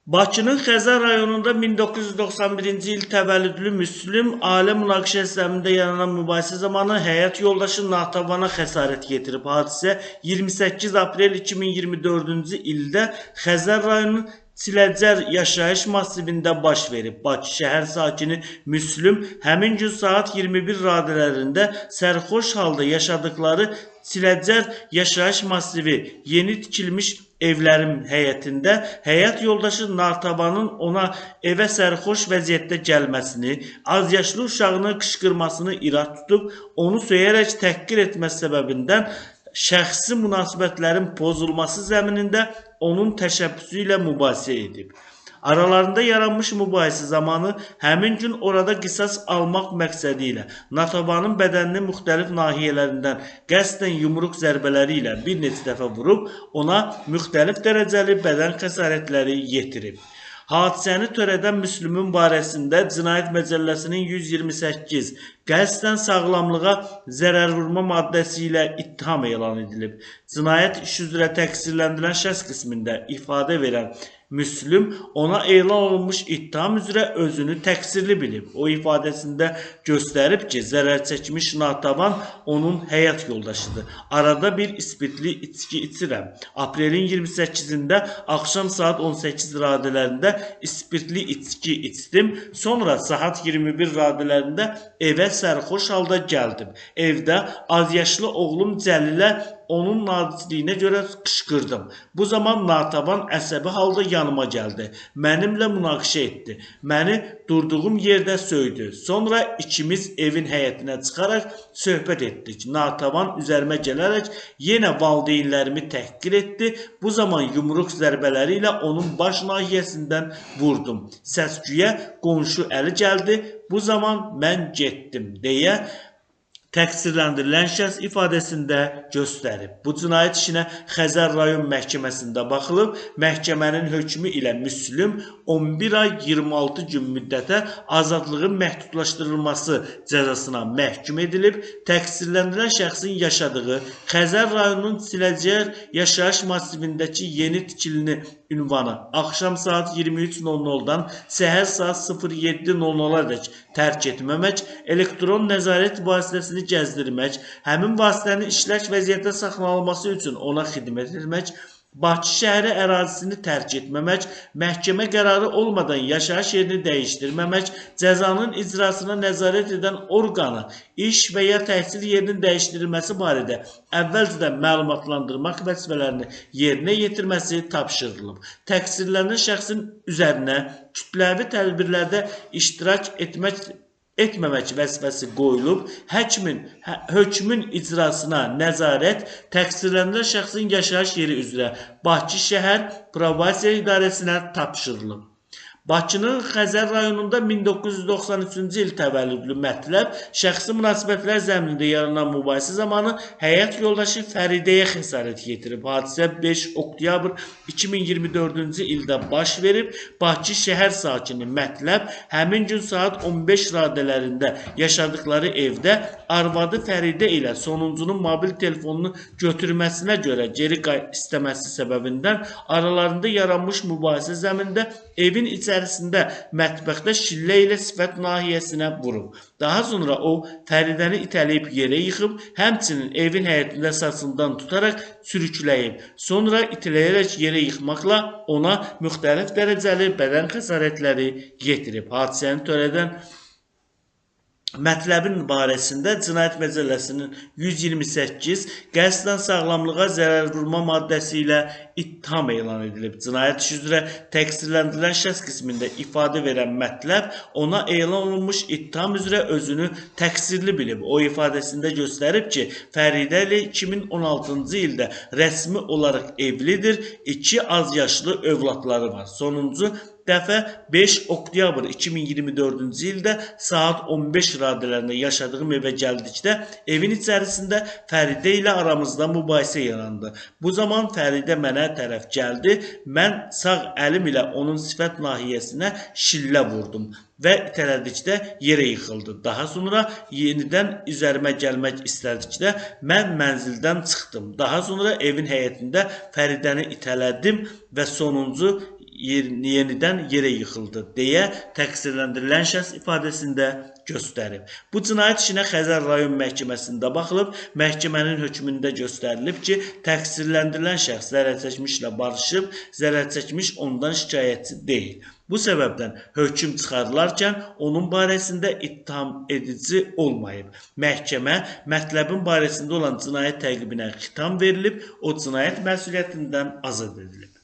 Bakının Xəzər rayonunda 1991-ci il təvəllüdlü Müslüm ailə münaqişəsi zəminində yaranan mübahisə zamanı həyat yoldaşı Natavana xəsarət yetirib. Hadisə 28 aprel 2024-cü ildə Xəzər rayonunun Çiləcər yaşayış massivində baş verib. Bakı şəhər sakini Müslüm həmin gün saat 21 radələrində sərxoş halda yaşadıkları Çiləcər yaşayış massivi yeni tikilmiş evlərin həyətində həyat yoldaşı Nartavanın ona evə sərxoş vəziyyətdə gəlməsini, azyaşlı uşağının qışqırmasını irad tutub, onu söyərək təhqir etməsi səbəbindən şəxsi münasibətlərin pozulması zəminində onun təşəbbüsü ilə mübahisə edib. Aralarında yaranmış mübahisə zamanı həmin gün orada qisas almaq məqsədi ilə Natavanın bədəninin müxtəlif nahiyələrindən qəsdən yumruq zərbələri ilə bir neçə dəfə vurub, ona müxtəlif dərəcəli bədən xəsarətləri yetirib. Hadisəni törədən Müslümün barəsində Cinayət Məcəlləsinin 128 qəsdən sağlamlığa zərər vurma maddəsi ilə ittiham elan edilib. Cinayət işi üzrə təqsirləndirilən şəxs qismində ifadə verən Müslüm ona elan olunmuş ittiham üzrə özünü təqsirli bilib. O ifadəsində göstərib ki, zərər çəkmiş Natavan onun həyat yoldaşıdır. Arada bir ispirtli içki içirəm. Aprelin 28-də axşam saat 18 radələrində ispirtli içki içdim. Sonra saat 21 radələrində evə sərxoş halda gəldim. Evdə azyaşlı oğlum Cəlilə onun nadizliyinə görə qışqırdım. Bu zaman Natavan əsəbi halda yanıma gəldi. Mənimlə münaqişə etdi. Məni durduğum yerdə söydü. Sonra ikimiz evin həyətinə çıxaraq söhbət etdik. Natavan üzərimə gələrək yenə valideynlərimi təhqir etdi. Bu zaman yumruq zərbələri ilə onun baş nahiyəsindən vurdum. Səs-küyə qonşu əli gəldi. Bu zaman mən getdim deyə təqsirləndirilən şəxs ifadəsində göstərib. Bu cinayət işinə Xəzər rayon məhkəməsində baxılıb. Məhkəmənin hökmü ilə Müslüm 11 ay 26 gün müddətə azadlığın məhdudlaşdırılması cəzasına məhkum edilib. Təqsirləndirilən şəxsin yaşadığı Xəzər rayonunun Çiləcər yaşayış massivindəki yeni tikilini ünvanı axşam saat 23:00-dan səhər saat 07:00-a dək tərk etməmək, elektron nəzarət vasitəsini gəzdirmək, həmin vasitənin işlək vəziyyətdə saxlanılması üçün ona xidmət etmək, Bakı şəhəri ərazisini tərk etməmək, məhkəmə qərarı olmadan yaşayış yerini dəyişdirməmək, cəzanın icrasına nəzarət edən orqanı iş və ya təhsil yerinin dəyişdirilməsi barədə əvvəlcədən məlumatlandırmaq vəzifələrini yerinə yetirməsi tapşırılıb. Təqsirlənən şəxsin üzərinə kütləvi tədbirlərdə iştirak etməmək vəzifəsi qoyulub. Hökmün icrasına nəzarət təqsirləndirilən şəxsin yaşayış yeri üzrə Bakı şəhər Probasiya İdarəsinə tapşırılıb. Bakının Xəzər rayonunda 1993-cü il təvəllüdlü Mətləb şəxsi münasibətlər zəminində yaranan mübahisə zamanı həyat yoldaşı Fəridəyə xəsarət yetirib. Hadisə 5 oktyabr 2024-cü ildə baş verib. Bakı şəhər sakini Mətləb həmin gün saat 15 radələrində yaşadıkları evdə arvadı Fəridə ilə sonuncunun mobil telefonunu götürməsinə görə geri istəməsi səbəbindən aralarında yaranmış mübahisə zəminində evin içərisində mətbəxdə şillə ilə sifət nahiyəsinə vurub. Daha sonra o Fəridəni itələyib yerə yıxıb, həmçinin evin həyətində saçından tutaraq sürükləyib. Sonra itələyərək yerə yıxmaqla ona müxtəlif dərəcəli bədən xəsarətləri yetirib. Hadisəni törədən Mətləbin barəsində Cinayət Məcəlləsinin 128 qəsdən sağlamlığa zərər vurma maddəsi ilə ittiham elan edilib. Cinayət işi üzrə təqsirləndirilən şəxs qismində ifadə verən Mətləb ona elan olunmuş ittiham üzrə özünü təqsirli bilib. O ifadəsində göstərib ki, Fəridə ilə 2016-cı ildə rəsmi olaraq evlidir, 2 azyaşlı övladları var. Sonuncu dəfə 5 oktyabr 2024-cü ildə saat 15 radələrində yaşadığım evə gəldikdə evin içərisində Fəridə ilə aramızda mübahisə yarandı. Bu zaman Fəridə mənə tərəf gəldi. Mən sağ əlim ilə onun sifət nahiyəsinə şillə vurdum və itələdikdə yerə yıxıldı. Daha sonra yenidən üzərimə gəlmək istədikdə mən mənzildən çıxdım. Daha sonra evin həyətində Fəridəni itələdim və sonuncu yenidən yerə yıxıldı deyə təqsirləndirilən şəxs ifadəsində göstərib. Bu cinayət işinə Xəzər rayon məhkəməsində baxılıb. Məhkəmənin hökmündə göstərilib ki, təqsirləndirilən şəxs zərər çəkmişlə barışıb, zərər çəkmiş ondan şikayətçi deyil. Bu səbəbdən hökm çıxarılarkən onun barəsində ittiham edici olmayıb. Məhkəmə mətləbin barəsində olan cinayət təqibinə xitam verilib, o cinayət məsuliyyətindən azad edilib.